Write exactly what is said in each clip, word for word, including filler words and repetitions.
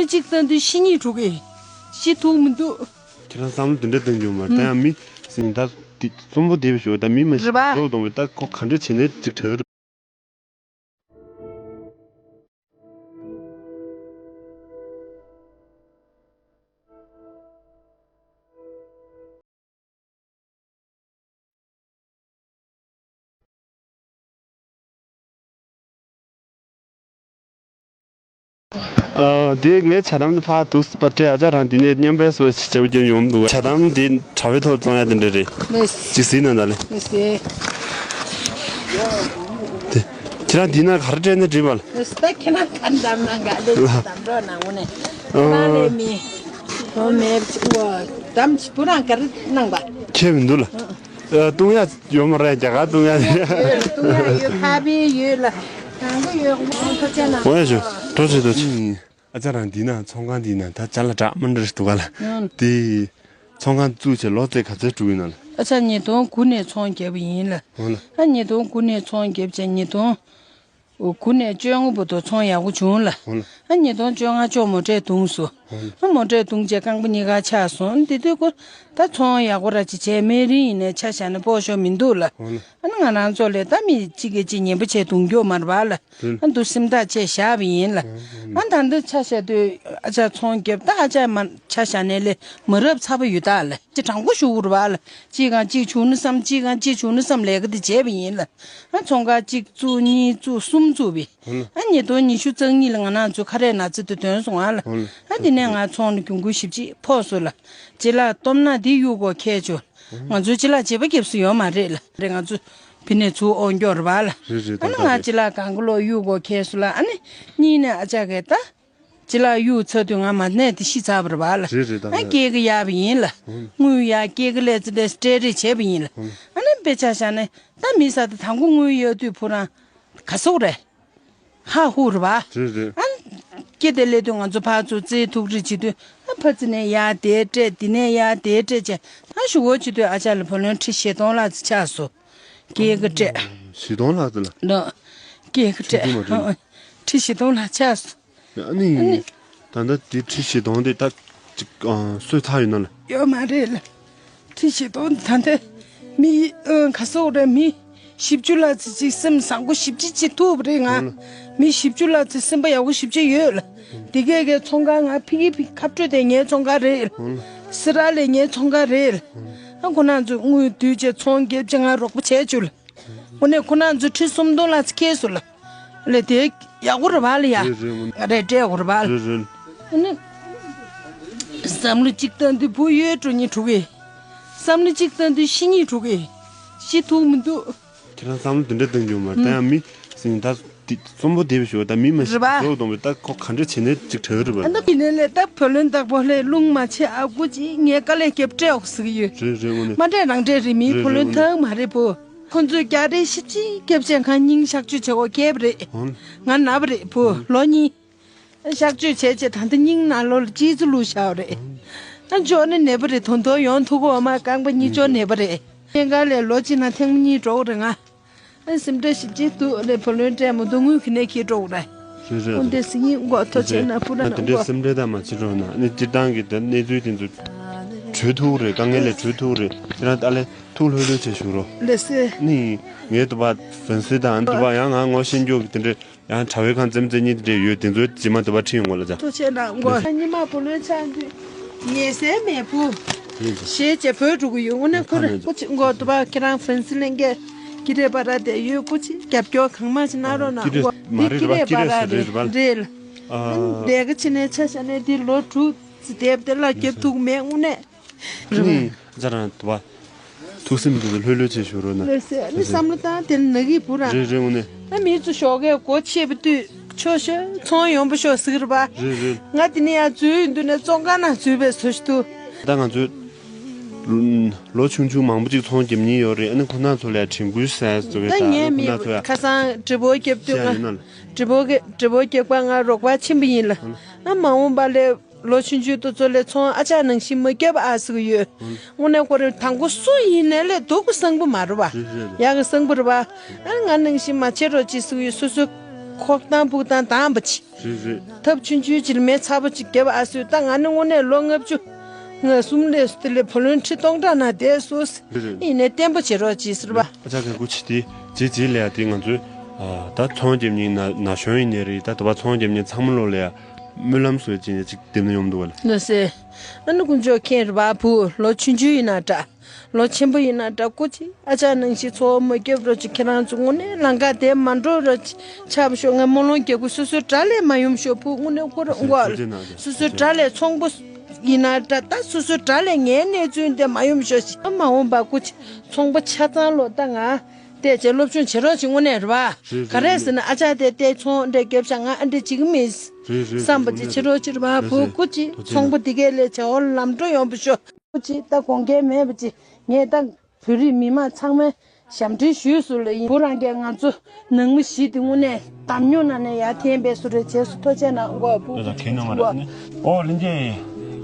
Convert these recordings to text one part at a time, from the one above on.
གཅིག་བཏང་དུས་ཤི་གཉིས་འགྲོ་གི། ཤི་ཐུབ་མི་འདུག་ཁྱེད་རང་བསམ་བློ་དེ་འདྲ་གཏོང་རྒྱུ་མ་རེད། ད་ཡང་མི་ཟིན་ད་འདི་གསོན་པོ་བསྡད་པའི་ཞོར་ད་མི་མ་རེད་པ། ཤི་འགྲོ་གཏོང་བའི་ད་ཁོ་ག་འདྲ་བྱས་ནས་ཅིག་དྲག་རེད། ཨ། དེ་ངའི་ཇ་དམ་དེ་ཕར་འདུག་པ་སྤྲད། ཨ་ཅག་རང་འདི་ནས་མཉམ་པའི་སོ་ཞིག་བྱ་བ་སྐྱོན་ཡོང་འདུག་ཇ་དམ་དེ་དྲ་བའི་ཐོག་བཙོང་ཡ་དེ་འདྲ་རེད། ལེས། ཅིག་གཟིགས་ན་ད་ལེ། ལེས་ཟེ། དེ། ཁྱེད་རང་འདི་ན་ག་རེ་སྤྲད་ན་འགྲིག་པ་ལ། ལེས་ད་ཁྱེད་རང་ག་འདམ་ན་ག་ལེ་འདམ་རོགས་གནང་ངོ་ནས། ཨ། ཁྱེད་རང་ལས་མི། ཁོ་མེད་ཅིག་འོ། འདམ་ཅིག་བུ་རང་ག་རེ་གནང་པ། ཁྱད་མི་འདུག་ལ། ཨ། བཏུང་ཡ་ཡོད་མ་རེད། རྒྱ་གར་བཏུང་ཡ་རེད། ཡོད་ལ་བཏུང་ཡ་ཡོད། ཁ་པའི་ཡོད་ལ། དང་པོ་ཡོད། ཐོ་ཆེ་ན། འོ་ཡ་ཞུ། ཐོ་ཆེ་ཐོ་ཆེ། ཨ་ཅག་རང་འདི་ན་ཚོང་ཁང་འདི་ན་ད་ཅ་ལག་གྲགས་མ་འདྲ་ཞིག་འདུག་ག་ལ། ཨང་། དེ། ཚོང་ཁང་བཙུགས་བྱས་ལོ་ཙཱ་ག་ཚོད་འགྲོ་གི་ཡིན་ན་ལ། ཨ་ཅག་ཉིས་སྟོང་དགུ་ནས་ཚོང་བརྒྱབ་པ་ཡིན་ལ། འོ་ལ། ཨ་ཉིས་སྟོང་དགུ་ནས་ཚོང་བརྒྱབ་བྱས་ཉིས་སྟོང་དགུ་ནས་བཅོ་ལྔ་བར་དུ་ཚོང་ཡག་པོ་བྱུང་ལ། འོ་ལ། ཨ་ཉིས་སྟོང་བཅོ་ལྔ་ཅོག་མོ་ཊས་བརྡུངས་སོང་། འོ་ལ། ཨ་མོ་ཊས་བརྡུངས་བྱས་རྐང་པ་གཉིས་ཀ་ཆག་སོང་། དེ་དུས་ཁོ་ད་ཚོང་ཡག་པོ་ར་ཅིག་བྱས་མེད་རིང་ཡིན་ནའི་ཆ་བཞག་ན་སྤོ་ཤོ་མི་འདུག་ལ། འོ་ལ། ཨ་ནི་ང་རང་ཚོ་ལས་ད་མི་གཅིག་གིས་གཅིག་ཉན་པ་བྱས་བརྡུང་རྒྱུ་མ་རེད་པ་ལ། རེད། ཨ་འདུག་སེམས་ཐག་བཅད་བཞག་པ་ཡིན་ལ། ཨ་ད་འདི་ཆ་བཞག་དུས་ཨ་ཅག་ཚོང་བརྒྱབ། ད་ཨ་ཅག་མ་ཆ་བཞག་ནས་ལས་མ་རབས་ཚ་པོ་ཡོད་ད་ལ། ཅི་དྲང་པོ་ཞུ་དགོས་རེད་པ་ལ། གཅིག་གང་གཅིག་བྱུང་ན་བསམ། གཅིག་གང་གཅིག་བྱུང་ན་བསམ་ལས་ཀ་འདི་བྱས་པ་ཡིན་ལ། ཨ་ཚོང་ཁང་གཅིག་བཙུགས། གཉིས་བཙུགས། གསུམ་བཙུགས་པས། ཨ་ཉིས་སྟོང་ཉི་ཤུ་རྩ་གཉིས་ལ་ང་རང་ཚོའི་ཁ་རས་ན་ཚ་དེ་ཐོན་སོང་ང་ལ། ཨ་དེ་ནས་ང་ཚོང་ལ་གྱོང་གུན་ཞེ་པོ་ཅིག་ཕོག་སོང་ལ། ཅ་ལག་སྟོབས་ན་དེ་གཡུག་དགོས་ཁེལ་བྱུང་། ང་ཚོའི་ཅ་ལག་བརྗེ་པོ་རྒྱབ་ས་ཡོད་མ་རེད་ལ། རེད། ང་ཚོ་ཕི་ནས་ཚུར་འོང་རྒྱུ་རེད་པ་ལ། རེད་རེད། ཨ་ནི་ད་ང་ད་ཅ་ལག་གང་ག་ལོག་གཡུག་དགོས་ཁེལ་སོང་ལ། ཨ་ནི་གཉིས་ནས་ཨ་ཅག་གིས་ད་ཅ་ལག་གཡུག་ཚར་དུས་ང་མ་ནས་དེ་ཤི་ཚར་བ་རེད་པ་ལ། རེད་རེད། ད་ཨ་ད་སྐྱེད་ཀ་གཡར་བ་ཡིན་ལ། དངུལ་ཡར་སྐྱེད་ཀ་སླེབས་ཚེ་དེ་སྤྲད་རེས་བྱས་པ་ཡིན་ལ། ཨ་ནི་དཔེ་ཆ་བཞག་ནས་ད་མི་ཟ་དེ་དང་པོ་དངུལ་གཡར་དུས་བུ་རང་ག་སོག་རེད། ཧ་ཧུ་རེད་པ། རེད་རེད། ཨ་སྐྱེ་དེ་སླེབས་དུས་ང་ཚོ་ཕར་ཚུར་རྩེད་ཐུག་རེས་བྱེད་དུས། ཨ་ཕ་ཙི་ནས་ཡར་དེ་སྤྲད། འདི་ནས་ཡར་དེ་སྤྲད་བྱས། ཨ་གཞུག་གུ་བྱེད་དུས་ཨ་ཅག་ལ་བུ་ལོན་ཁྲི་བཞི་སྟོང་ལྷག་ཙམ་ཆགས་སོང་། སྐྱེད་ཀ་སྤྲད། བཞི་སྟོང་ལྷག་ཙམ་ལ། ནོ། སྐྱེད་ཀ་ཁྲི་དུ་མ་སྤྲད། སྤྲད། ཁྲི་བཞི་སྟོང་ལྷག་ཆགས་སོང་། ཨ་ནི། ད་ལྟ་དེ་ཁྲི་བཞི་སྟོང་དེ་ད་ཅིག་ཨ་གསོས་ཚར་ཡོད་ན་ལ། ཡོད་མ་རེད་ལ། ཁྲི་བཞི་སྟོང་དེ་ད་ལྟ་མི་ཨ་ག་སོག་རེད། མི་བཞི་བཅུ་ལྷག་ཙམ་ཅིག་སེམས་བཟང་པོ་ཞེ་པོ་ཅིག་ཐུག་པ་རེད་ང་། ཨོ་ལ། མི་བཞི་བཅུ་ལྷག་ཙམ་སེམས་པ་ཡག་པོ་ཞེ་པོ་ཅིག་ཡོད་ལ། དེ་གས་གས་ཚོང་ཁང་ང་ཕི་གི་ཕི་ཁ་སྤྲོད་དེ་ངའི་ཚོང་ཁང་རེད། ཨོ་ལ། སི་ར་ལས་ངའི་ཚོང་ཁང་རེད་ལ། ཨ་ཁོ་རང་ཚོས་དངུལ་བསྡུས་བྱས་ཚོང་རྒྱབ་བྱས་ང་རོགས་པ་བྱས་བཅུག་ལ། དངོས་གནས་ཁོ་རང་ཚོ་ཁྲི་སུམ་སྟོང་ལྷག་ཙམ་ཁེལ་སོང་ལ། ལས་དེ་ཡག་པོ་རེད་པ་ལ་ཡ། རེད་རེད། ང་རས་སྤྲད་དགོས་རེད་པ་ལ། རེད་རེད། ཨ་ནི། བསམ་བློ་གཅིག་བཏང་དུས་བུ་ཡོད་འགྲོ་གཉིས་འགྲོ་གི། བསམ་བློ་གཅིག་བཏང་དུས་ཤི་གཉིས་འགྲོ་གི། ཤི་ཐུབ་མི་འདུག་ཁྱེད་རང་བསམ་བློ་དེ་འདྲ་གཏོང་རྒྱུ་མ་རེད། ད་ཡང་མི་ཟིན་ད་དེ་གསོན་པོ་བསྡད་པའི་ཞོར་ད་མི་མ་རེད་པ། ཤི་འགྲོ་གཏོང་བའི་ད་ཁོ་ག་འདྲ་བྱས་ནས་ཅིག་དྲག་རེད་པ། ཨ་ནི་ཡིན་ནའི་ལས་ད་བུ་ལོན་བདག་པོ་ལས་རླུང་མ་ཆད་ཨ་ཁུ་ཅིག་ངས་དཀའ་ལས་རྒྱབ་སྤྲད་འོག་ཟེར་གི་ཡོད། རེད་རེད། དངོས་གནས། མ་སྤྲད་རང་སྤྲད་རེད། མིའི་བུ་ལོན་ཐང་མ་རེད་བུ། ཁོ་ཚོས་རྒྱག་རེས་ཞིབ་ཅིག་བརྒྱབ་བྱས་ང་སྙིང་གཤག་བཅོས་བྱེད་དགོས་བསྐྱལ་བ་རེད། ཨང་། ང་ན་བ་རེད་བུ། ཨང་། ལོ་གཉིས། གཤག་བཅོས་བྱས་བྱས་ད་ལྟ་སྙིང་ནང་ལོགས་ལ་ལྕི་ཚུ་བླུགས་བཞག་པ་རེད། ཨང་། ཨ་མཆོག་ནི་ནད་པ་རེད། དོན་དུ་ཡོང་ཐུབ་ཀྱི་ཡོད་མ་རེད། རྐང་པ་གཉིས་མཆོག་ནད་པ་རེད། སྙིང་ག་ལས་ལོ་གཅིག་ནང་ཐེངས་གཉིས་འགྲོ་གི་རེད་ང་། ཨ་སེམས་ཁྲལ་ཞིབ་ཅིག་འདུག་ལས་བུ་ལོན་སྤྲད་མ་འདུག་དངུལ་ག་ནས་ཁྱེར་འགྲོ་གི་རེད། རེད་རེད། འོན་ཏེ་སི་ཡིན་མགོ་ཐོ་ཆེ་ན་པུ་ར་ན་དེ་འདྲའི་མགོ། སེམས་ཁྲལ་དང་མ་བྱེད་རོགས་གནང་། ཨ་ནི་སྤྱིར་བཏང་གི་དེ་གནས་ཚུལ་དེ་ཚོ་གྲོལ་ཐུབ་རེད། དཀའ་ངལ་ལས་གྲོལ་ཐུབ་རེད། ཁྱེད་རང་ཏཱ་ལའི་ཐུགས་ལྷོད་ལྷོད་བྱས་བཞུགས་རོགས། ལགས་སེ། ནི། ངའི་དུ་བ་ཧྥན་སི་དང་དུ་བ་ཡང་ང་ངོ་ཤེས་རྒྱུ་གི་དེ་འདྲའི་ཡང་དྲ་བའི་ཁང་ཙེམ་ཙེ་གཉིས་དེ་འདྲའི་ཡོད། དེ་ཚོའི་རྗེས་མ་དུ་བ་ཁྲིད་ཡོང་གོ་ལ་ཅག་ཐུགས་རྗེ་ཆེ་གནང་གོ། ཉི་མ་བུ་ལོན་ཆགས་དུས་ཉལ་སའི་མེད་བུ། ཞེས་བྱས་བོད་འགྲོ་གི་ཡོད། དངོས་གནས་ཁོ་རེ་སྐུ་མཁྱེན་མགོ་དུ་བ་ཁྱེད་རང་ཧྥན་སི་ལེན་གེ་ཀི་རེ་པ་ར་དེ་ཡོད། སྐུ་མཁྱེན་རྒྱབ་སྐྱོར་གང་མང་ཞིག་གནང་རོགས་གནང་གོ། འདི་ཀི་རེ་པ་ར་རེད་རེད་ལ། ལས་ཀ་བྱེད་ནས་ཆ་བཞག་ནས་འདི་ལོ་དྲུག་ཙི་དེབ་དེ་ལ་རྒྱབ་ཐུག་མེད་དངོས་གནས། ནི། ཛ་རང་དུ་བ། ཐུགས་སེམས་འདི་ལྷོད་ལྷོད་བྱས་བཞུགས་རོགས་གནང་། ལགས་སེ། ནི་བསམ་བློ་བཏང་དེ་ནག་གི་བུ་ར། རེད་རེད། དངོས་གནས། ཨ་མི་ཚོ་ཞོགས་ཀས་སྒོ་ཕྱེ་བ་དུས་ཆོག་ཤོག་ཚོང་ཡོང་པ་ཤོག་ཟེར་གི་རེད་པ། རེད་རེད། ང་དེ་ནས་ཡར་འཛུལ་ཡོང་དུས་ནས་བཙོན་ཁང་ནང་འཛུལ་བའི་བཟོ་ཞིག་འདུག་ད་ང་ཚོས་ལོ་ཆུང་ཆུང་མང་པོ་ཅིག་ཚོང་རྒྱབ་མྱོང་ཡོད་རེད། ཨ་ནི་ཁོ་ན་ཚོ་ལ་དྲན་སྐུལ་ཟེར་བཟོ་གི། ད་ད་ངས་ཁོ་མི་ན་ཚོ་ཡ་ཁ་སང་འདྲི་པོ་རྒྱབ་དུས་ང་ཡིན་ན་ལ། འདྲི་པོ་གི་འདྲི་པོ་རྒྱག་པ་ང་རོགས་པ་ཕྱིན་པ་ཡིན་ལ། ཨ་མ་འོངས་པ་ལས། ལོ་ཆུང་ཆུང་དེ་ཚོ་ལས་ཚོང་ཨ་ཅག་ནང་བཞིན་མ་རྒྱབ་ཨ་ཟེར་གི་ཡོད། དངོས་གནས་ཁོ་རང་དང་པོ་སུ་ཡིན་ནའི་ལས་སྡུག་གི་གསང་པོ་མ་རེད་པ། རེད་རེད་རེད། ཡག་གི་གསང་པོ་རེད་པ། ཨ་ང་ནང་བཞིན་མ་བྱེད་རོགས་ཅིག་ཟེར་གི་ཡོད། སོ་སོ་ ཁོག་དང་སྦུག་དང་དང་པོ་ཅི། རེད་རེད། ཐབ་ཆུང་ཆུང་ཅིག་མེ་ཚ་པོ་ཅིག་བརྒྱབ་ཨ་སོས་ད་ང་ནི་དངོས་གནས་ལོ་ལྔ་བཅུ་ང་གསུམ་ལས་སུ་དེ་ལས་བུ་ལོན་ཁྲི་སྟོང་ཕྲག་ན་བསྡད་སོ། རེད་རེད། ཡིན་ནའི་བརྟན་པོ་བྱེད་རོགས་གྱིས་ཟེར་བ། ཨ་ཅག་གི་སྐུ་མཁྱེན་དེ་རྗེས་རྗེས་ལ་ཡ་དེ་ང་ཚོས་ད་ཚོང་རྒྱབ་མཁན་ན་ན་གཞོན་ཡིན་ནའི་རེད། ད་དུ་བ་ཚོང་རྒྱབ་མཁན་ཚང་མ་ལོ་ལ་ཡ་སྨོན་ལམ་བཟོས་ཅིག་ནས་ཅིག་འདེམས་ན་ཡོང་འདུག་བ་ལ། ལགས་སེ། ཨ་ནི་དཀོན་མཆོག་མཁྱེན་རེད་བ་བུ་ལོ་ཆུང་ཆུང་ཡིན་ན་འདྲ། ལོ་ཆེན་པོ་ཡིན་ན་འདྲ་སྐུ་མཁྱེན་ཨ་ཅག་ནང་བཞིན་འཚོ་བ་མ་བརྒྱབ་རོགས་གྱིས། ཁྱེད་རང་ཚོ་དངོས་གནས་ལམ་ཁ་དེ་མ་འགྲོ་རོགས་གྱིས། ཆབ་ཤོག་ང་སྨོན་ལམ་རྒྱག་གི་སོ་སོའི་དགྲ་ལས་མ་ཡོང་ཤོག་བུ་དངོས་གནས་ཁོ་རང་དགོས་ལ་སོ་སོའི་དགྲ་ལས་ཚོང་པོ་ཡིན་ན་འདྲ་ད་སོ་སོའི་དགྲ་ལས་ངའི་གནས་ཚུལ་དེ་མ་ཡོང་ཤོག་ཞིག་མ་འོངས་པ་སྐུ་མཁྱེན་ཚོང་པོ་ཆ་ཚང་ལོ་ད་ང་བལྟས་བྱས་སློབ་སྦྱོང་བྱེད་རོགས་གྱིས་དངོས་གནས་རེད་བ། རེད་རེད། ག་རེ་ཟེར་ན་ཨ་ཅག་དེ་བལྟས་ཚོང་འདྲ་རྒྱབ་ཤག་ང་ཨ་འདྲ་བྱེད་གི་མིན་རེད་རེད། བསམ་པ་ཅིག་བྱེད་རོགས་གྱིས་རེད་བ་བུ་སྐུ་མཁྱེན་ཚོང་པོ་འདི་གའི་ལས་བྱ་བ་ལམ་འགྲོ་ཡོང་བ་ཤོག་སྐུ་མཁྱེན་ད་དགོངས་འགལ་མེད་པ་ཅིག་ངས་ད་བོད་རིགས་མི་མང་ཚང་མའི་ཞབས་འདྲེན་ཞུས་སུ་ལ་ཡིན། བུ་རང་གིས་ང་ཚོ་ནང་མི་བཞི་དེ་དངོས་གནས་གཏམ་མྱོང་ནང་ནས་ཡར་འཐེན་པའི་བཟོ་འདྲ་བྱས་སུ་ཐུགས་རྗེ་གནང་དགོས་བུ། ད་ད་ཁྱེད་ནང་མ་རེད་ཨ་ནི། ཨོ་ལྷན་རྒྱས་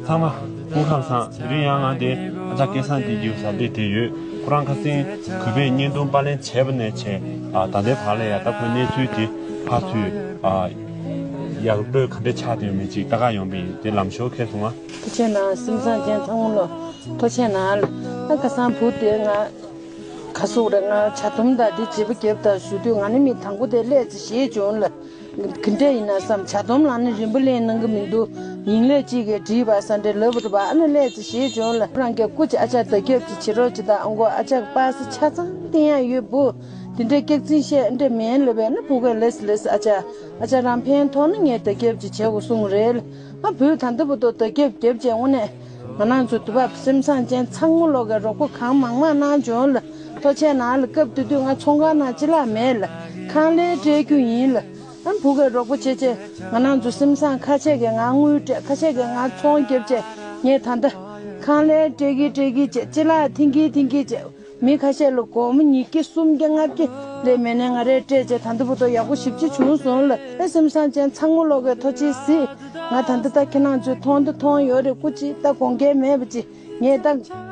ཚང་མ་སྐུ་ཁམས་བཟང་། དེ་རིང་ཡང་ང་དེ་ཨ་ཅག་སྐལ་བཟང་དེ་རྒྱུ་ཟ་བསྡད་དེ་ཡོད། ཁོ་རང་ཁ་སང་གུས་པས་བརྙན་ཐུང་པར་ལེན་བྱས་པ་ནས་བྱས་ཨ་ད་ལྟའི་བར་ལ་ཡ་ད་ཁོའི་གནས་ཚུལ་དེ་ཕར་ཚུར་ཨ་ཡག་པོ་ག་འདྲ་ཆགས་བསྡད་ཡོད་མེད་ཅིག་ལྟ་ག་ཡོང་པ་ཡིན། དེ་ལམ་ཞོར་ཁེལ་སོང་ང་། ཐུགས་རྗེ་གནང་། སེམས་བཟང་ཅན་ཚང་མ་ལོ་ཐུགས་རྗེ་གནང་། ཨ་ཁ་སང་བུ་དེ་ང་ག་སོག་རེད་ང་ཇ་དུམ་དང་དེ་བྱེད་པོ་རྒྱབ་དང་ཞུ་དུས་ང་ནི་མི་དང་པོ་དེ་སླེབས་ཚེ་ཞེས་བྱུང་ལ། གི་འདྲ་ཡིན་ན་བསམ་ཇ་དུམ་ལངས་ནི་རིན་པོ་ལེན་གནང་གི་མི་འདུག་ཡིན་ལས་གཅིག་གིས་བྲིས་པ་ས་འདྲེ་ལབ་རེད་པ། ཨ་ནི་སླེབས་ཚེ་ཞེས་བྱུང་ལ་རང་གི་སྐུ་ཅི་ཨ་ཅག་བརྡ་ཁྱབ་ཅིག་བྱེད་རོགས་ཅི་དང་ཨ་མགོ་ཨ་ཅག་པ་སེ་ཆ་ཚང་བསྟན་ཡ་ཡོད་བུ། དེ་འདྲའི་སྐྱག་རྫུན་བཤད་འདྲ་མེད་ལབ་པས་ན་བུ་གས་ལས་ལས་ཨ་ཅག་ཨ་ཅག་རང་ཕན་ཐོགས་ན་ངས་བརྡ་ཁྱབ་ཅིག་བྱེད་དགོས་གསུངས་རེད། ཨ་བུས་ད་ལྟ་བུ་དོ་བརྡ་ཁྱབ་རྒྱབ་བྱས་དངོས་གནས་ང་རང་ཚོ་དུ་བབ་སེམས་བཟང་ཅན་ཚང་མ་ལོག་གི་རོགས་པ་གང་མང་མང་གནང་བྱུང་ལ་ཐོ་ཆས་ནང་ལ་སྐབས་དེ་དུས་ང་ཚོང་ཁང་ནང་ཅི་ལག་མེད་ལ་ཁང་ལས་སྤྲད་རྒྱུ་ཡིན་ལ་ཨ་བུ་གས་རོགས་པ་བྱེད་བྱས་ང་རང་ཚོ་སེམས་བཟང་ཁ་ཆས་གས་ང་དངུལ་སྤྲད་ཁ་ཆས་གས་ང་ཚོང་རྒྱབ་བྱས་ངས་ད་ལྟ་ཁང་ལས་སྤྲད་གི་སྤྲད་གི་བྱས་ཅི་ལག་འཐེན་གི་འཐེན་གི་བྱས། མི་ཁ་ཤས་ལ་སྒོར་མོ་ཉིས་བརྒྱ་སུམ་བརྒྱ་ལྔ་བརྒྱ་ལས་མེད་ནས་ང་རས་སྤྲད་བྱས་ད་ལྟ་བུ་དོ་ཡག་པོ་ཞེ་པོ་ཅིག་བྱུང་སོང་ལ། ཨེ་སེམས་བཟང་ཅན་ཚང་མ་ལོག་གི་ཐོ་ཆས་གཟིགས། ང་ད་ལྟ་ད་ཁྱེད་རང་ཚོས་མཐོང་ད་མཐོང་ཡོད་རེད། སྐུ་མཁྱེན་ད་དགོངས་འགལ་མེད་པ་ཅིག་ངས་ད་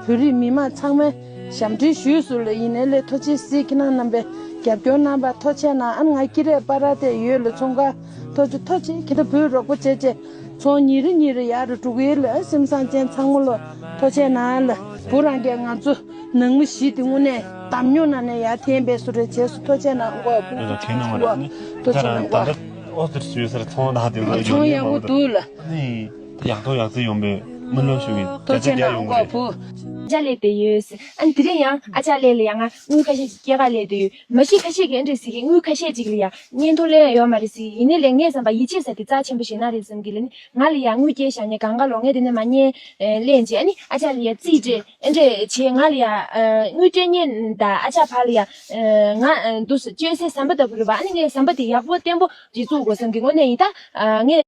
བོད་རིགས་མི་མང་ཚང་མའི་ཞབས་འདྲེན་ཞུས་སུ་ལ་ཡིན་ནའི་ལས་ཐོ་ཆས་གཟིགས་ཁྱེད་རང་རྣམ་པས་རྒྱབ་སྐྱོར་གནང་བ་ཐོ་ཆས་ནང་ཨ་ང་ཀི་རས་པ་ར་དེ་ཡོད་ལ་ཚོང་ཁང་ཐོ་ཆས་ཐོ་ཆས་ཁྱེད་ད་བོད་རོགས་པ་བྱས་བྱས་ཚོང་ཉིན་རེ་ཉིན་རེ་ཡག་རུ་འགྲོ་གི་ལ། ཨེ་སེམས་བཟང་ཅན་ཚང་མ་ལོ་ཐོ་ཆས་ནང་ལ་བུ་རང་གིས་ང་ཚོ། ནང་མི་བཞི་དེ་དངོས་གནས་གཏམ་མྱོང་ནང་ནས་ཡར་འཐེན་པའི་བཟོ་འདྲ་བྱས་སུ་ཐོ་ཆས་ནང་དགོས་བུ། ཨ་ཁྱེད་ནང་མ་རེད་ཨ་ནི། ཐོ་ཆས་ནང་དགོས། ཨོ་ཟེར་ཞུས་ཟེར་ཚོང་དང་དེ་ཚོ་ཚོང་ཡག་པོ་འདུག་ལ། ཨ་ནི་ཡག་ཐོག་ཡག་བརྩེགས་ཡོང་པའི་སྨོན་ལམ་ཞུ་གི་ཐོ་ཆས་ནང་དགོས་བུ། ཨ་ཅག་ལས་དེ་ཡོད། ཨ་ནི་དེ་རིང་ཡང་ཨ་ཅག་ལས་ལ་ཡང་ང་དངུལ་ཁ་ཤས་ཤིག་སྐྱེལ་ག་ལས་དེ་ཡོད། མ་གཞི་ཁ་ཤས་ཀྱི་ཨ་འདྲས་ཟེར་གི་དངུལ་ཁ་ཤས་ཅིག་ལ་ཡང་བརྙན་ཐུང་ལེན་ཡོད་མ་རེད་ཟེར་གི་ཡིན་ནའི་ལས་ངས་བསམ་པ་ཡིད་ཆེས་ས་དེ་རྩ་ཆེན་པོ་ཞིག་ན་རེད་བསམ་གི་ལ་ནི། ང་ལ་ཡང་དངུལ་སྐྱེལ་བཞག་ནས་གང་ག་ལོག་ངས་དེ་ནས་མ་ཉན་ལེན་བྱས། ཨ་ནི་ཨ་ཅག་ལ་ཡང་རྩིས་སྤྲད་ཨེ་འདྲས་བྱས་ང་ལ་ཡང་དངུལ་སྤྲད་ཉན་ད་ཨ་ཅག་ཕར་ལ་ཡང་ང་འདུག་སེ་བཅོལ་སའི་ཟམ་པ་ལྟ་བུ་རེད་པ། ཨ་ནི་ངས་ཟམ་པ་དེ་ཡག་པོ་བརྟན་པོ་ཅིག་བཙུགས་དགོས་བསམ་གི་དངོས་གནས་ཡིན་ད་ངས།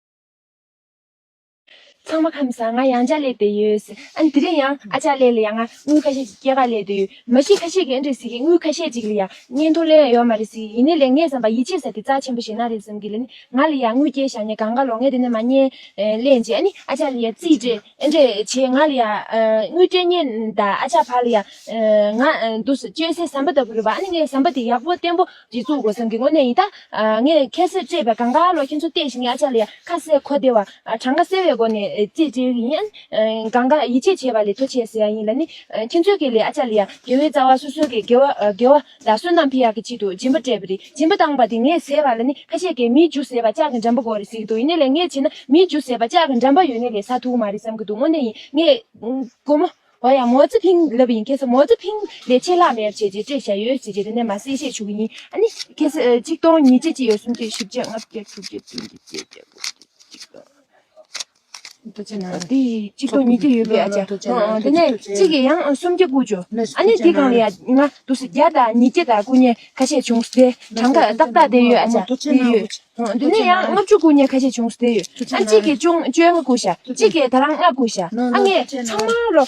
ཚང་མ་ཁམས་བཟང་། ང་ཡང་ཅག་ལས་དེ་ཡོད། ཨ་ནི་དེ་རིང་ཡང་ཨ་ཅག་ལས་ལ་ཡང་ང་དངུལ་ཁ་ཤས་ཤིག་སྐྱེལ་ག་ལས་དེ་ཡོད། མ་གཞི་ཁ་ཤས་ཀྱི་ཨེ་འདྲས་ཟེར་གི་དངུལ་ཁ་ཤས་ཅིག་ལ་ཡང་བརྙན་ཐུང་ལེན་ཡོད་མ་རེད་ཟེར་གི་ཡིན་ནའི་ལས་ངས་བསམ་པ་ཡིད་ཆེས་ས་དེ་རྩ་ཆེན་པོ་ཞིག་ན་རེད་བསམ་གི་ལ་ནི། ང་ལ་ཡང་དངུལ་སྐྱེལ་བཞག་ནས་གང་ག་ལོག་ངས་དེ་ནས་མ་ཉན་ལེན་བྱས། ཨ་ནི་ཨ་ཅག་ལ་ཡང་རྩིས་སྤྲད་ཨེ་འདྲས་བྱས་ང་ལ་ཡང་དངུལ་སྤྲད་ཉན་ད་ཨ་ཅག་ཕར་ལ་ཡང་ང་འདུག་སེ་བཅོལ་སའི་ཟམ་པ་ལྟ་བུ་རེད་པ། ཨ་ནི་ངས་ཟམ་པ་དེ་ཡག་པོ་བརྟན་པོ་ཅིག་བཙུགས་དགོས་བསམ་གི་དངོས་གནས་ཡིན་ད། ངས་ཁ་གསབ་སྤྲད་པའི་གང་ག་ལོག་ཁྱེད་ཚོ་བལྟས་ཤིག་ངས་ཨ་ཅག་ལ་ཡང་ཁ་གསལ་གོ་བདེ་བ་གྲངས་ཀ་གསལ་བའི་སྒོ་ནས་རྩིས་སྤྲད་གི་ཡིན། ཨ་ནི་གང་ག་ཡིད་ཆེས་བྱས་པ་ལས་ཐུགས་རྗེ་ཆེ་ཟེར་ཡ་ཡིན་ལ་ནི། ཁྱེད་ཚོས་ཀྱི་ལས་ཨ་ཅག་ལ་ཡང་དགེ་བའི་རྩ་བ་སོ་སོ་གི་དགེ་བ་དགེ་བ་ལ་བསོད་ནམས་ཕུལ་ཡག་གི་ཆེད་དུ་སྦྱིན་པ་སྤྲད་པ་རེད། སྦྱིན་པ་བཏང་པ་དེ་ངས་ཟས་པ་ལ་ནི་ཁ་ཤས་ཀྱིས་མིའི་རྒྱུ་ཟས་པ་ལྕགས་ཀྱི་འགྲམ་པ་དགོས་རེད་ཟེར་གི་འདུག་ཡིན་ནའི་ལས་ངས་བྱས་ན་མིའི་རྒྱུ་ཟས་པ་ལྕགས་ཀྱི་འགྲམ་པ་ཡོད་ནའི་ལས་ཟ་ཐུབ་མ་རེད་བསམ་གི་འདུག་དངོས་གནས་ཡིན། ངས་སྒོར་མོ། ཨོ་ཡ་མའོ་ཙེ་ཕིང་ལབ་ཡིན། ཁྱེད་ཚོ་མའོ་ཙེ་ཕིང་ལས་ཆེ་ལྷག་མེད་བྱས་རྗེས་སྤྲད་བཞག་ཡོད་ཟེར་རྗེས་དེ་ནས་མ་གསལ་བཤད་ཞུ་གི་ཡིན། ཨ་ནི་ཁྱེད་ཚོ་ཆིག་སྟོང་ཉིས་བརྒྱ་ཅིག་ཡོད། སུམ་བརྒྱ་བཞི་བརྒྱ་ལྔ་བརྒྱ་དྲུག་བརྒྱ་བདུན་བརྒྱ་བརྒྱད་བརྒྱ་དགུ་བརྒྱ་ཅིག་འདི་ཆིག་སྟོང་ཉིས་བརྒྱ་ཡོད་པའི་ཨ་ཅག་དེ་ནས་གཅིག་གིས་ཡང་སུམ་བརྒྱ་བསྐུར་ཆོག་ཨ་ནི་དེ་གང་ལ་ཡ་ང་འདུག་སེ་བརྒྱ་དང་ཉིས་བརྒྱ་དང་བསྐུར་ཉན་ཁ་ཤས་བྱུང་སྟེ་གྲངས་ཀ་ཏག་ཏག་དེ་ཡོད་ཨ་ཅག་དེ་ཡོད། འདི་ནས་ཡང་ལྔ་བཅུ་བསྐུར་ཉན་ཁ་ཤས་བྱུང་སྟེ་ཡོད། ཨ་གཅིག་གིས་བཅོ་བཅོ་ལྔ་བསྐུར་ཤག་གཅིག་གིས་ད་རང་ལྔ་བསྐུར་ཤག་ཨ་ངས་ཚང་མ་ལོ་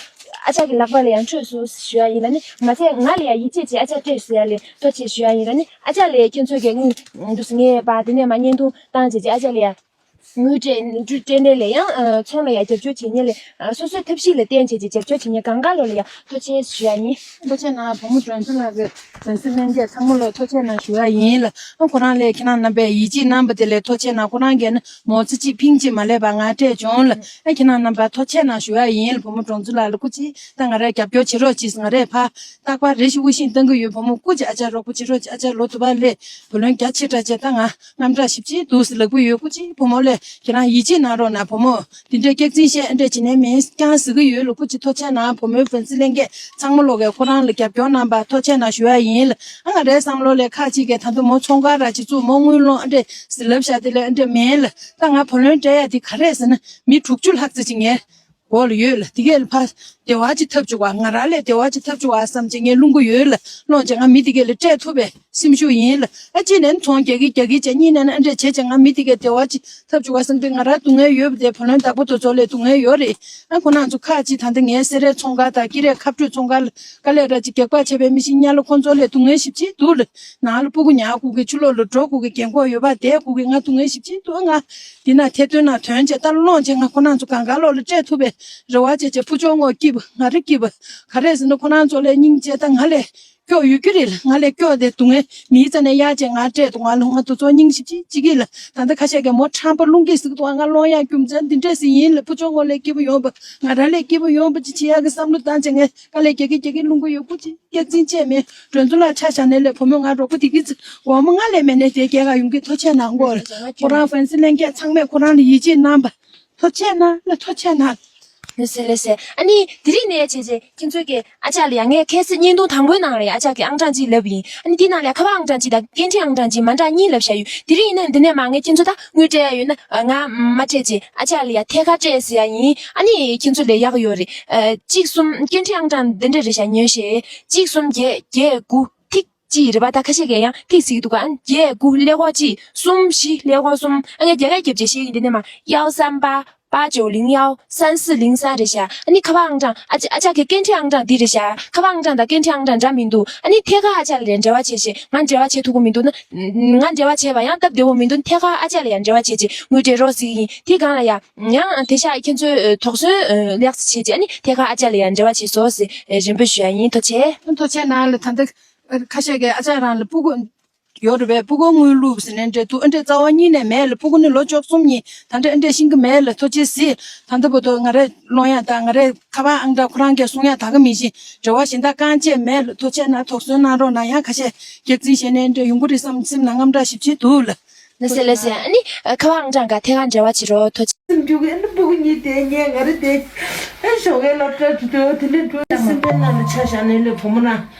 ཨ་ཅག་གི་ལག་པ་ལ་ཡང་འཕྲོད་སོང་ཞུ་ཡ་ཡིན་ལ་ནི། མ་ཚད་ང་ལ་ཡང་ཡིད་ཆེས་བྱེད་ཨ་ཅག་སྤྲད་ཟེར་ཡ་ལས་ཐུགས་རྗེ་ཆེ་ཞུ་ཡ་ཡིན་ལ་ནི། ཨ་ཅག་ལས་ཁྱེད་ཚོས་ཀྱི་དངུལ་འདུག་སེ་ངས་པ་དེ་ནས་མ་བརྙན་ཐུང་བཏང་བྱས་རྗེས་ཨ་ཅག་ལ་ཡ། དངུལ་སྤྲད་སྤྲད་མཁན་ལ་ཡང་ཨ་ཚོང་ལ་ཡང་རྒྱབ་སྐྱོར་བྱེད་མཁན་ལ་ཨ་སོ་སོའི་ཐབས་ཤེས་ལ་བརྟེན་བྱས་ཀྱི་རྒྱབ་སྐྱོར་བྱེད་མཁན་གང་ག་ལོ་ལ་ཡང་ཐུགས་རྗེ་ཆེ་ཞུ་ཡ་ཡིན། ཐུགས་རྗེ་ཆེ་གནང་། བུ་མོ་སྒྲོན་མཚོ་ལགས་ཀྱི་བོད་སྲིད་ལྷན་རྒྱས་ཚང་མ་ལ་ཐུགས་རྗེ་ཆེ་གནང་ཞུ་ཡ་ཡིན་ལ། ཨ་ཁོ་རང་ལ་ཁྱེད་རང་རྣམ་པས་ཡིད་ཆེས་གནང་བ་དེ་ལ་ཐུགས་རྗེ་ཆེ་གནང་། ཁོ་རང་གིས་ནི་མོ་ཚོ་གཅིག་ཕིང་གཅིག་མ་ལས་པ་ང་སྤྲད་བྱུང་ལ། ཨ་ཁྱེད་རང་རྣམ་པ་ཐུགས་རྗེ་ཆེ་གནང་ཞུ་ཡ་ཡིན་ལ། བུ་མོ་སྒྲོན་མཚོ་ལགས་ལ་སྐུ་མཁྱེན། ད་ང་རའི་རྒྱབ་སྐྱོར་བྱེད་རོགས་གྱིས། ང་རའི་ཕ་རྟག་པར་རེ་ཞིག་དབུ་ཤིང་གཏོང་གི་ཡོད། བུ་མོ་སྐུ་མཁྱེན། ཨ་ཅག་རོགས་པ་བྱེད་རོགས་གྱིས། ཨ་ཅག་ལོ་དུ་བ་ལས་བུ་ལོན་རྒྱ་ཆེ་དྲགས་བྱས། ད་ང་རྔམ་སྐྲག་ཞེ་པོ་ཅིག་འདུག་ཟེར་ལབ་ཀྱི་ཡོད། སྐུ་མཁྱེན། བུ་མོ་ལ་ཁྱེད་རང་ཡིད་ཆེས་གནང་རོགས་གནང་། བུ་མོ་འདི་འདྲའི་སྐྱག་རྫུན་བཤད་འདྲ་བྱེད་ནས་མིན་ཀྱང་ཟེར་གྱི་ཡོད་ལ། སྐུ་མཁྱེན་ཐུགས་རྗེ་ཆེ་གནང་། བུ་མོའི་བོན་སྲིད་ལྷན་རྒྱས་ཚང་མ་ལོག་གིས་ཁོ་རང་ལ་རྒྱབ་སྐྱོར་གནང་བར་ཐུགས་རྗེ་ཆེ་གནང་ཞུ་ཡ་ཡིན་ལ། ཨ་ང་རའི་བསམ་བློ་ལ་ཁ་ཅིག་གིས་ད་དུང་མོ་ཚོང་ཁང་ར་ཅིག་བཙུགས། མོ་དངུལ་སློང་འདྲ་ཟེར་ལབ་བཞག་དེ་ལ་འདྲ་མིན་ལ། ད་ང་བུ་ལོན་སྤྲད་ཡ་དེ་ག་རེ་ཟེར་ན་མི་དྲུག་ཅུ་ལྷག་ཙམ་ཅིག་ངའི་འོག་ལ་ཡོད་ལ། དེ་གས་ལ་ཕར་བདེ་བ་ཅིག་ཐོབ་བཅུག་པ། ང་རང་ལ་བདེ་བ་ཅིག་ཐོབ་བཅུག་པ་བསམ་བྱས་ངས་སློང་གི་ཡོད་ལ། སློང་བྱས་ང་མི་དེ་གས་ལ་སྤྲད་ཐུབ་པའི་སེམས་ཤུགས་ཡིན་ལ། ཨ་གཅིག་ནས་ཚོང་རྒྱག་གི་རྒྱག་གི་བྱས། གཉིས་ནས་ཨ་འདྲ་བྱས་བྱས་ང་མི་དེ་གས་བདེ་བ་ཅིག་ཐོབ་བཅུག་པ་བསམ་དུས་ང་རང་སྡུག་བསྔལ་ཡོད་པ་དེ་བུ་ལོན་བདག་པོ་དེ་ཚོ་ལ་སྡུག་བསྔལ་ཡོད་རེད། ཨ་ཁོ་རང་ཚོ་ཁག་ཅིག་ད་ལྟ་ངའི་སེ་རའི་ཚོང་ཁང་དང་ཀི་རའི་ཁ་སྤྲོད་ཚོང་ཁང་ལ་དཀའ་ལས་ར་ཅིག་རྒྱག་པ་བྱས་པའི་མི་ཞིག་ཉག་ལ་ཁོང་ཚོ་ལ་སྡུག་བསྔལ་ཞེ་པོ་ཅིག་འདུག་ལ། ནང་ལ་སྤུ་གུ་ཉར་དགོས་ཀྱི། ཕྱི་ལོགས་ལ་འགྲོ་དགོས་ཀྱི། རྒན་འཁོགས་ཡོད་པ་བསྡད་དགོས་ཀྱི། ང་སྡུག་བསྔལ་ཞེ་པོ་ཅིག་འདུག་ང་འདི་ན་ཐད་གཏོང་ནང་ཐོན་བྱས་ད་སློང་བྱས་ང་ཁོ་རང་ཚོ་གང་ག་ལོག་ལ་སྤྲད་ཐུབ་པའི་རེ་བ་བྱས་བྱས། ཕུ་ཆུང་ངོ་སྐྱིད་པ། ང་རེ་སྐྱིད་པ། ག་རེ་ཟེར་ན་ཁོ་རང་ཚོ་ལས་སྙིང་རྗེ། ད་ང་ལས་སྐྱོ་ཡོད་ཀྱི་རེད་ལ། ང་ལས་སྐྱོ་དེ་སྡུག་བསྔལ་མིའི་རྩ་ནས་གཡར་བྱས་ང་སྤྲད་འདུག་ང་ལ་ང་དེ་ཚོ་སྙིང་ཞེ་པོ་ཅིག་སྐྱིད་ཀྱི་ལ། ད་ལྟ་ཁ་ཤས་ཀྱིས་མོ་ཁྲམ་པ་སློང་གི་ཟེར་གྱི་འདུག་ང་སློང་ཡག་རྒྱུ་མཚན་འདི་འདྲས་ཟིག་ཡིན་ལ། ཕུ་ཆུང་ངོ་ལས་སྐྱིད་པོ་ཡོང་བ། ང་རང་ལས་སྐྱིད་པོ་ཡོང་བ་ཅིག་བྱེད་ཡག་གི་བསམ་བློ་བཏང་བྱས་ངས་དཀའ་ལས་རྒྱག་གི་རྒྱག་གི་སློང་གི་ཡོད། སྐུ་མཁྱེན། སྐྱག་རྫུན་བཤད་མེད། སྒྲོན་མཚོ་ལགས་ཆ་བཞག་ནས་ལས་བུ་མོ་ང་རོགས་པ་དེ་གི་ཚེ་འོ་མ་ང་ལས་མེད་ནས་དེ་སྐྱེལ་ག་ཡོང་གི། ཐུགས་རྗེ་ཆེ་གནང་གོ་ཁོ་རང་བོན་སྲིད་ལྷན་རྒྱས་ཚང་མས་ཁོ་རང་ལ་ཡིད་ཆེས་གནང་བ། ཐུགས་རྗེ་ཆེ་གནང་ལ། ཐུགས་རྗེ་ཆེ་གནང་། ལགས་སེ་ལགས་སེ། ཨ་ནི་དེ་རིང་ནས་བྱས་རྗེས་ཁྱེད་ཚོས་ཀྱི་ཨ་ཅག་ལ་ཡང་ངས་ཁ་སང་བརྙན་ཐུང་དང་པོའི་ནང་ལ་ཡང་ཨ་ཅག་གི་ཨང་གྲངས་གཅིག་ལབ་ཡིན། ཨ་ནི་དེའི་ནང་ལ་ཡང་ཁ་པར་ཨང་གྲངས་གཅིག་དང་སྐད་འཕྲིན་ཨང་གྲངས་གཅིག་མ་འདྲ་གཉིས་ལབ་བཞག་ཡོད། དེ་རིང་ཡིན་ན་འདི་ནས་མ་ངས་ཁྱེད་ཚོ་ད་དངུལ་སྤྲད་ཡ་ཡོད་ན་ང་མ་སྤྲད་རྗེས་ཨ་ཅག་ལ་ཡང་ཐད་ཀར་སྤྲད་ཟེར་ཡ་ཡིན། ཨ་ནི་ཁྱེད་ཚོ་ལ་ཡག་ཡོད་རེད། ཨ་གཅིག་གསུམ། སྐད་འཕྲིན་ཨང་གྲངས་འདི་འདྲ་རེད་བཞག་ཉོན་ཞེས། གཅིག་གསུམ་བརྒྱད་བརྒྱད་དགུ་ཐིག་གཅིག་རེད་པ། ད་ཁ་ཤས་ཀྱིས་ཡང་ཐིག་ཟེར་གྱི་འདུག་ག་ཨ་ནི་བརྒྱད་དགུ་ཀླད་ཀོར་གཅིག་གསུམ་བཞི་ཀླད་ཀོར་གསུམ། ཨ་ངས་རྒྱ་སྐད་རྒྱབ་བྱས་བཤད་ཀྱི་འདི་ནས་མ་幺三八八九零幺三四零三རེད་ཤག་ཨ་ནི་ཁ་པར་ཨང་གྲངས་ཨ་ཅག་ཨ་ཅག་གི་སྐད་འཕྲིན་ཨང་གྲངས་འདི་རེད་ཤག་ཁ་པར་ཨང་གྲངས་དང་སྐད་འཕྲིན་ཨང་གྲངས་འདྲ་མི་འདུག་ཨ་ནི་ཐད་ཀར་ཨ་ཅག་ལ་འབྲེལ་བ་བྱེད་ཤེས། ང་འབྲེལ་བ་བྱེད་ཐུབ་ཀྱི་མི་འདུག་ན། ང་འབྲེལ་བ་བྱེད་པ་ཡང་སྟབས་བདེ་པོ་མི་འདུག་ཐད་ཀར་ཨ་ཅག་ལ་ཡང་འབྲེལ་བ་བྱེད་ཅིག་ངོས་འབྲེལ་རོགས་ཟེར་གྱི་ཡིན། དེ་སྒང་ལ་ཡང་ཡང་དེ་ཤག་ཁྱེད་ཚོས་དོགས་ཟོན་ལེགས་བྱེད་ཅིག་ཨ་ནི་ཐད་ཀར་ཨ་ཅག་ལ་ཡང་འབྲེལ་བ་བྱེད་སོ་ཟེར་རེ་འབོད་ཞུ་ཡ་ཡིན། ཐུགས་རྗེ་ཆེ། ཐུགས་རྗེ་ཆེ་གནང་ལ། ད་ལྟ་ཁ་ཤས་ཀྱིས་ཨ་ཅག་རང་ལ་སྤུ་གུ་ཡོད་རེད་པས། སྤུ་གུ་དངུལ་བླུགས་ཟེར་ནས་འདྲ་འདུག་ཨ་འདྲས་རྩ་བ་ཉིད་ནས་མེད་ལ། སྤུ་གུ་ནི་ལོ་བཅུ་གསུམ་ཡིན། ད་འདྲས་ཨ་འདྲས་ཤེས་ཀྱི་མེད་ལ། ཐུགས་རྗེ་གཟིགས། ད་ལྟ་བར་དུ་ང་རའི་སློང་ཡག་དང་ང་རའི་ཁ་པར་ཨང་གྲངས་ཁོ་རང་གིས་གསུང་ཡག་ད་ག་མི་ཤེས། འབྲེལ་བ་གཞན་དག་རྐང་རྗེས་མེད་ལ། ཐུགས་རྗེ་ཆེ་གནང་། དོགས་ཟོན་གནང་རོགས་གནང་། ཡང་ཁ་ཤས་སྐྱག་རྫུན་བཤད་ནས་འདྲ་ཡོང་གི་རེད་བསམ་སེམས་ནང་དངངས་སྐྲག་ཞེ་པོ་ཅིག་འདུག་ལ། ལགས་སེ་ལགས་སེ། ཨ་ནི་ཁ་པར་ཨང་གྲངས་ག་ཐད་ཀར་འབྲེལ་བ་བྱེད་རོགས། ཐུགས་རྗེ་ཆེ། སེམས་རྒྱུག་གི་ཨ་ནི་སྤུ་གུ་གཉིས་དེ་ཉལ་ང་རེ་དེ་ཨ་ཞོགས་ཀའི་སློབ་གྲྭ་དུ་དུ་དེ་འདྲ་འགྲོ་སེམས་པའི་ནང་ལ་ཆ་བཞག་ནས་ལས་བུ་མོ་ན་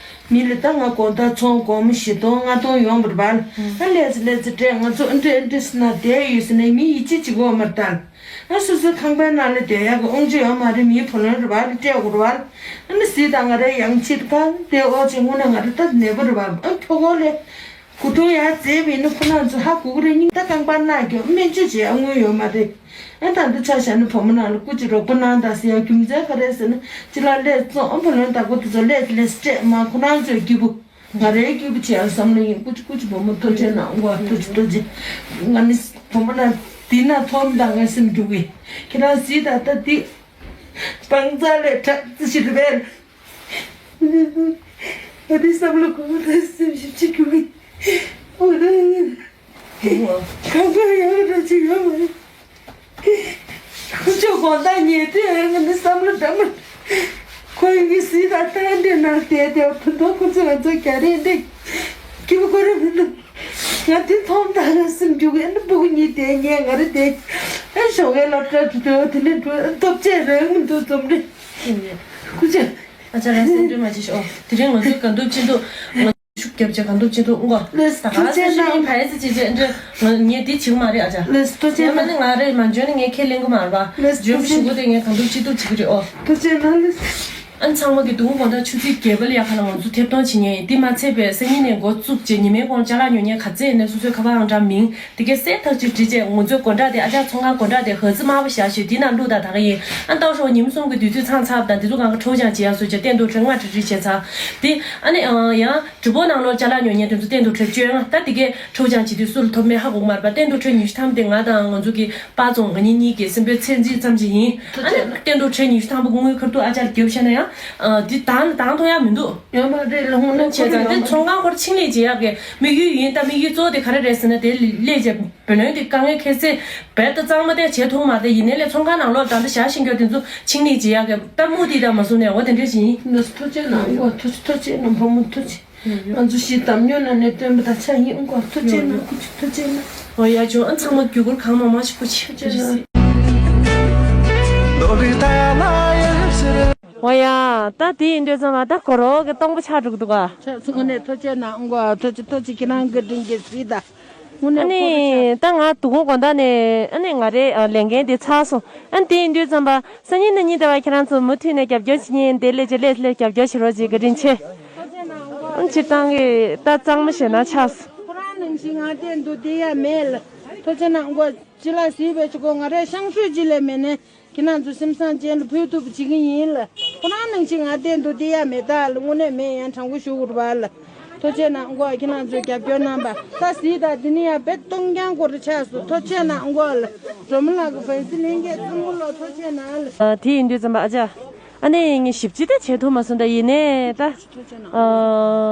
མི་ལ་ད་ང་དགོང་དག་ཚོང་སྒོར་མོ་བཞི་སྟོང་ལྔ་སྟོང་ཡོང་བར་བར་ཨ་ལས་ཙི་ལས་ཙི་སྤྲད། ང་ཚོ་ཨ་འདྲ་ཨ་འདྲ་སི་ན་བསྡད་ཡོད་ཟེར་ནས་མི་ཡིད་ཆེས་བྱེད་དགོས་མ་རེད་ད། ཨ་སོ་སོའི་ཁང་པའི་ནང་ལ་བསྡད་ཡག་གི་དབང་ཆ་ཡོད་མ་རེད། མིའི་བུ་ལོན་རེད་བ་ལ་སྤྲད་དགོས་རེད་བ་ལ། ཨ་ནི་གཟིགས་དང་ང་རའི་ཡང་ཕྱིར་ད་དེ་ཨོ་ཅེ་དངོས་གནས་ང་རེ་ད་ནད་པ་རེད་བ། ཨ་ཕྲུ་གུ་ལས་གོ་ཐུང་ཡར་བཙལ་བ་ཡིན་ན་ཁོ་རང་ཚོ་ཧ་གོ་གི་རེད། སྙིང་ད་རྐང་པ་ན་རྒྱོབ་སྨན་བཅོས་བྱེད་ཡ་དངུལ་ཡོད་མ་རེད། ཨ་ད་འདི་ཆ་བཞག་ན་བུ་མོ་ནང་ལ་སྐུ་མཁྱེན་རོགས་པ་གནང་དང་ཟེར་ཡ་རྒྱུ་མཚན་ག་རེ་ཟེར་ན་ཅི་ལ་ལས་བཙོང་ཨ་བུ་ལོན་བདག་པོ་དེ་ཚོ་ལས་ལས་སྤྲད་མ་ཁོ་རང་ཚོའི་སྐྱིད་པོ་ང་རའི་སྐྱིད་པོ་བྱེད་ཡ་བསམ་བློ་ཡིན། སྐུ་མཁྱེན་སྐུ་མཁྱེན་བུ་མོ་ཐུགས་རྗེ་གནང་། ཨོ་ཐུགས་རྗེ་ཐུགས་རྗེ། ང་ནི་བུ་མོ་ན་འདི་ན་མཐོང་དང་ངའི་སེམས་འགྱུར་གི་ཁྱེད་རང་གཟིགས་དང་ད་འདི་སྤང་རྩ་ལས་དྲག་ཙི་ཞིག་རེད་པས། ཨ་ནི་བསམ་བློ་གོ་བ་དང་སེམས་ཞིབ་ཅིག་གྱུར་གི་ཨོ་ན། ཁང་པ་ཡག་འདྲ་ཅིག་ཡོད་མ་རེད། ཁོ་ཚོ་དགོང་དག་ཉལ་དུས་ཨེ་ང་ནི་བསམ་བློ་འདྲ་མ། ཁོ་ཡི་གཟིགས་དང་ལྟ་འདྲེ་ནང་བསྡད་དེ་ཕུ་ཐོག་ཁོ་ཚོ་ང་ཚོ་རྒྱ་རེད་འདྲེ། སྐྱིད་པོ་ཁོ་རེ་མི་འདུག་ང་དེ་མཐོང་དང་ང་སེམས་རྒྱུག་ཨེ་ནི་སྤུ་གུ་གཉིས་དེ་ཉལ་ང་རེ་དེ་ཨེ་ཞོགས་ཀའི་སློབ་གྲྭ་དུ་དོ་དེ་ནས་འགྲོ་ཨེ་སྟོབས་ཆེ་རེད་མི་འདུག་འཛོམས་རེད། ཁུ་ཆེ། ཨ་ཅག་རང་སེམས་འདྲེ་མ་བྱེད་ཤོག་དེ་རིང་ང་ཚོའི་དགའ་སྡུག་ཅི་འདུག་ཤུགས་རྒྱབ་བྱས་གང་ཐུབ་ཅི་ཐུབ་ཨང་གོ། ལགས་སོ། ད་ག་ཐུགས་རྗེ་ཆེ་གནང་། ཕ་ཡེ་ཙི་ཅི་ཅི་འདྲ་ང་ངས་འདི་བྱེད་མ་རེད་ཨ་ཅག་ལགས་སོ། ཐུགས་རྗེ་ཆེ་ཡང་མ་གནང་། ནི་ང་རེད་མ་འཇོན་ནི་ངས་ཁས་ལེན་གི་མ་རེད་པ། ལགས་སོ། འཇོན་པོ་ཞུ་གི་དེ་ངས་གང་ཐུབ་ཅི་ཐུབ་བྱེད་ཀྱི་རེད་ཨོ། ཐུགས་རྗེ་གནང་། ལགས་སོ། ཨ་ཚང་མ་གི་དུས་འཁོར་དགོང་དག་ཆུ་ཚོད་བརྒྱད་པ་ལ་ཡ་ག་ལ་ང་ཚོ་ཐེབས་གཏོང་བྱེད་མཁན་ཡིན། དེ་མ་ཚད་པའི་སང་ཉིན་ནས་འགོ་བཙུགས་བྱས་ཉི་མའི་གོང་ཅ་ལག་ཉོ་མཁན་ག་ཚད་ཡིན་ནའི་སོ་སོའི་ཁ་པར་ཨང་གྲངས་མིང་དེ་གའི་གསལ་ཐག་ཆོད་བྲིས་བྱས་ང་ཚོའི་སྒོ་འགྲམ་དེ་ཨ་ཅག་ཚོང་ཁང་སྒོ་འགྲམ་དེ་ཧ་ཙི་དམར་པོ་བཞག་ཤོད་དེ་ནང་བླུགས་དང་ད་ག་ཡིན། ཨ་ལྟོགས་ཤོག་ཉིན་གསུམ་གི་དུས་ཚོད་ཚང་ཚར་དང་དེ་ཚོ་གང་ག་ཁྲའོ་ཅང་བྱེད་ཡ་བཟོས་བྱས་སྟོན་ཐོག་ཁྲལ་ལྔ་ཁྲི་ཁྲི་བྱས་ཚར། དེ་ཨ་ནི་ཡང་གྲུ་པོ་ནང་ལོགས་ཅ་ལག་ཉོ་མཁན་དེ་ཚོ་སྟོན་ཐོག་ཁྲལ་བཅོ་ལྔ། ད་དེ་གའི་ཁྲའོ་ཅང་བྱེད་དུས་སུ་ལ་ཐོབ་མེད་ཧ་གོ་གི་མ་རེད་པ། སྟོན་ཐོག་ཁྲལ་ཉི་ཤུ་ཐམ་དེ་ང་དང་ང་ཚོ་གི་པ་ཚོང་ང་གཉིས་གཉིས་ཀྱི་སེམས་པའི་ཚད་འཛིན་ཙམ་ཞིག་ཡིན། ཨ་ནི་སྟོན་ཐོག་ཁྲལ་ཉི་ཤུ་ཐམ་པོ་དངུལ་ཁར་ཐུག་ཨ་ཅག་ལ་རྒྱབ་བཤད་ན་ཡང་ཨ་འདི་དང་དང་ཐོག་ཡ་མི་འདུག་ཡོད་མ་རེད་ལ། ཧུང་ལ་བྱས་ཙང་དེ་ཚོང་ཁང་ཁོར་ཕྱིན་ལས་བྱེད་ཡག་གི་དམིགས་ཡུལ་ཡིན། ད་དམིགས་ཡུལ་གཙོ་བོ་དེ་ག་རེ་རེད་ཟེར་ན་དེ་ལས་བྱེད་བུ་ལོན་དེ་དཀའ་ངལ་ཁྱད་བསད་བེད་དུ་གཙང་མ་དེ་བྱེད་ཐུབ་མ་རེད། ཡིན་ནའི་ལས་ཚོང་ཁང་ནང་ལོགས་ད་ལྟ་བཞག་ཤེས་མཁན་དེ་ཚོ་ཕྱིན་ལས་བྱེད་ཡག་གི་ད་མུ་མཐུད་ད་མ་བཟུང་ནས་འོ་དེ་འདྲ་ཞིག་ཡིན། ཐུགས་རྗེ་གནང་། ཐུགས་རྗེ་གནང་། བུ་མོ་ཐུགས་རྗེ། ང་ཚོ་ཞིག་གདམ་ཉོ་ན་ནས་སྟོན་པ་དང་ཆ་ཡིན་ཨང་གོ། ཐུགས་རྗེ་གནང་། ཐུགས་རྗེ་གནང་། འོ་ཡ་ཅུང་ཨ་ཚང་མ་རྒྱུ་སྐོར་གང་མང་མང་ཞིག་པོ་ཆེ། ཐུགས་རྗེ་གནང་། འོ་ཡ་ད་དེ་ཡིན་དུས་ཙམ་པ་ད་གོ་རོག་གི་སྟོང་པ་ཆགས་འགྲོ་གི་འདུག་ག་ཆགས་སོང་ནས་ཐུགས་རྗེ་གནང་ཨང་གོ། ཐུགས་རྗེ་ཐུགས་རྗེ་ཁྱེད་རང་གི་དྲིན་གྱིས་གཟིགས་ད། དངོས་གནས་ཨ་ཁོ་ནི་ད་ང་དུ་གོ་དགོང་དག་ནས་ཨ་ནི་ང་རེ་ལས་འགན་དེ་ཚར་སོང་། ཨ་དེ་ཡིན་དུས་ཙམ་པ། སང་ཉིན་གནངས་ཉིན་དེ་བ་ཁྱེད་རང་ཚོ་མུ་མཐུད་ནས་རྒྱབ་སྐྱོར་བྱེད་མཁན་དེ་ལས་ཅི་ལས་ལས་རྒྱབ་སྐྱོར་བྱེད་རོགས་བྱེད། བཀའ་དྲིན་ཆེ། ཨང་སྤྱིར་བཏང་གི་ད་གཙང་མ་བྱས་ན་ཆགས། ཁོ་རང་ནང་བཞིན་ང་བསྟན་འདུག་དེ་ཡ་མེད་ལ། ཐུགས་རྗེ་གནང་གོ། ཅི་ལ་སྲིད་པའི་ཆུ་ཁོ་ང་རས་ཤང་ཤོས་ཅི་ལས་མེད་ནས་ཁྱེད་རང་ཚོ་སེམས་བཟང་ཅན་ལ་ཕུལ་ཐུབ་བྱེད་ཀྱི་ཡིན་ལ། ཁོ་རང་ནང་བཞིན་ང་བསྟན་འདུག་དེ་ཡ་མེད་ད་ལ། དངོས་གནས་མེད་ཡང་དྲང་པོ་ཞུ་དགོས་རེད་པ་ལ། ཐུགས་རྗེ་གནང་གོ། ཁྱེད་རང་ཚོས་རྒྱབ་སྐྱོར་གནང་པ་ད་གཟིགས་དང་། འདི་ནི་ཡང་བེད་སྟོང་རྐྱང་སྐོར་ཆགས་སོང་། ཐུགས་རྗེ་གནང་གོ་ལ། སྒྲོལ་མ་ལགས་ཀྱི་ཕན་སེམས་ལྷན་སྐྱེས་བཙུན་མོ་ལོ་ཐུགས་རྗེ་གནང་ལ། ཨ་དེ་ཡིན་དུས་ཙམ་པ་ཨ་ཅག་ཨ་ནི་ངས་ཞིབ་ཅིག་ད་བྱེད་ཐུབ་མ་སོང་། ད་ཡིན་ནའི་ད་ཨ་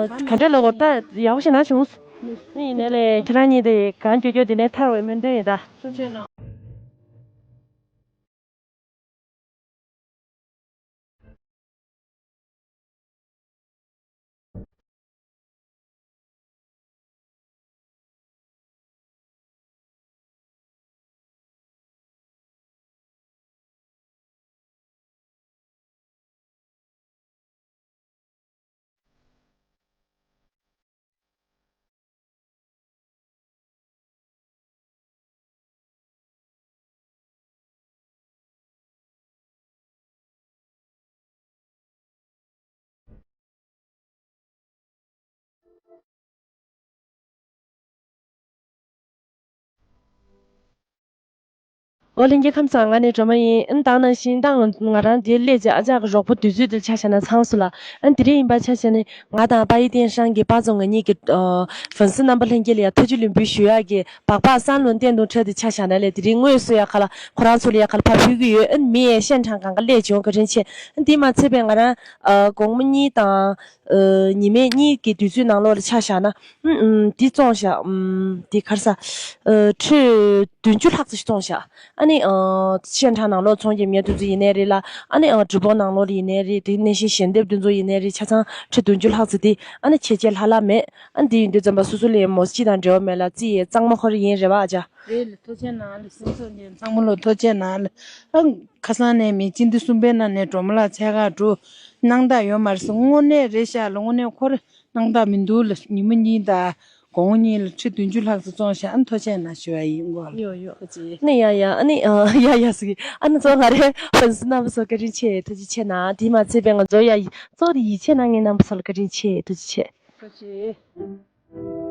ག་འདྲ་ལབ་དགོས། ད་ཡག་པོ་ཞིག་ན་བྱུང་། ཡིན་ནའི་ལས་ཁྱེད་རང་གཉིས་དེ་གང་སྐྱོ་སྐྱོ་དེ་ནས་ཐར་བའི་སྨོན་འདུན་ཡིན་ད། ཐུགས་རྗེ་གནང་། ཨོ་ལྷན་རྒྱས་ཁམས་བཟང་། ང་ནི་སྒྲོལ་མ་ཡིན། ཨ་ནི་ད་ག་ནང་བཞིན་ད་ང་རང་འདིར་སླེབས་རྗེས་ཨ་ཅག་གི་རོགས་པ་དུས་ཚོད་འདིར་ཆ་བཞག་ན་ཚང་སོང་ལ། ཨ་ནི་དེ་རིང་ཡིན་པ་ཆ་བཞག་ན་ང་དང་པ་ཡི་ཏེན་ཧྲང་གི་པ་ཚོ་ང་གཉིས་ཀྱི་ཨ་ཧྥན་སི་རྣམ་པ་ལྷན་རྒྱས་ལ་ཡང་ཐུགས་རྗེ་ལེགས་འབུལ་ཞུ་ཡག་གི་སྦག་སྦག་སང་ལོ་བསྟན་དུང་ཁྲོད་དེ་ཆ་བཞག་ན་ལས་དེ་རིང་དངོས་སུ་ཡ་ག་ལ་ཁོ་རང་ཚོ་ལ་ཡ་ག་ལ་ཕར་ཕུལ་གི་ཡོད། ཨ་ནི་མི་ཡང་ཤན་ཁྲང་གང་ག་སླེབས་བྱུང་། བཀའ་དྲིན་ཆེ། ཨ་ནི་དེ་མ་ཚད་པའི་ང་རང་ཨ་དགོང་མོ་གཉིས་དང་ཨ་ཉི་མའི་གཉིས་ཀྱི་དུས་ཚོད་ནང་ལོགས་ལ་ཆ་བཞག་ན། ཨུམ་ཨུམ། འདི་བཙོང་བཞག་ཨུམ། འདི་ག་རེ་ཟ། ཨ་ཁྲི་བདུན་ཅུ་ལྷག་ཙམ་ཞིག་བཙོང་བཞག་ཨ་ནི་ཨ་ཤན་ཁྲང་ནང་ལོགས་ཚོང་རྒྱག་མཁན་དེ་ཚོ་ཡིན་ནའི་རེད་ལ། ཨ་ནི་ཨ་གྲུ་པོ་ནང་ལོགས་ལ་ཡིན་ནའི་རེད། དེ་ནང་བཞིན་ཞལ་འདེབས་དེ་ཚོ་ཡིན་ནའི་རེད། ཆ་ཚང་ཁྲི་བདུན་ཅུ་ལྷག་ཙམ་དེ་ཨ་ནི་ཁྱད་ཁྱད་ལྷག་ལྷག་མེད། ཨ་ནི་དེ་ཡིན་དུས་ཙམ་པ་སོ་སོ་ལ་ཡང་མོ་སྤྱི་དང་འབྲེལ་བ་མེད་ལ། རྩིས་ཡས་གཙང་མ་ཁོ་རང་ཡིན་རེད་པ་ཨ་ཅག་རེད་ལ། ཐུགས་རྗེ་གནང་ལ། སེམས་ཚོར་ནས་ཚང་མ་ལོ་ཐུགས་རྗེ་གནང་ལ། ཨ་ཁ་སང་ནས་མི་སྤྱི་འཐུས་གསུམ་པའི་ནང་ནས་སྒྲོལ་མ་ལགས་ཚད་ཁ་འགྲོ་གནང་དག་ཡོད་མ་རེད་ཟེར། དངོས་གནས་རེད་ཤག་ལ། དངོས་གནས་ཁོ་རང་གནང་སྟངས་མི་འདུག་ལ། ཉི་མ་གཉིས་དང་དགོང་མོ་གཉིས་ལ་ཁྲི་བདུན་ཅུ་ལྷག་ཙམ་བཙོང་ཤག་ཨ་ནི་ཐུགས་རྗེ་གནང་ཞུ་བ་ཡིན་གོ། ཡོ་ཡོ། ཨ་ནི་ཡ་ཡ། ཨ་ནི་ཨ་ཡ་ཡ་ཟེར་གི། ཨ་ནི་གཙོ་ང་རའི་ཧྥན་སི་རྣམ་པ་ཚོ་བཀའ་དྲིན་ཆེ། ཐུགས་རྗེ་ཆེ་གནང་། དེ་མ་ཚད་པའི་ང་ཚོ་ཡ་གཙོ་བོ་དེ་ཡིད་ཆེས་གནང་མཁན་རྣམ་པ་ཚོ་ལ་བཀའ་དྲིན་ཆེ། ཐུགས་རྗེ་ཆེ། ཐུགས་རྗེ་ཆེ།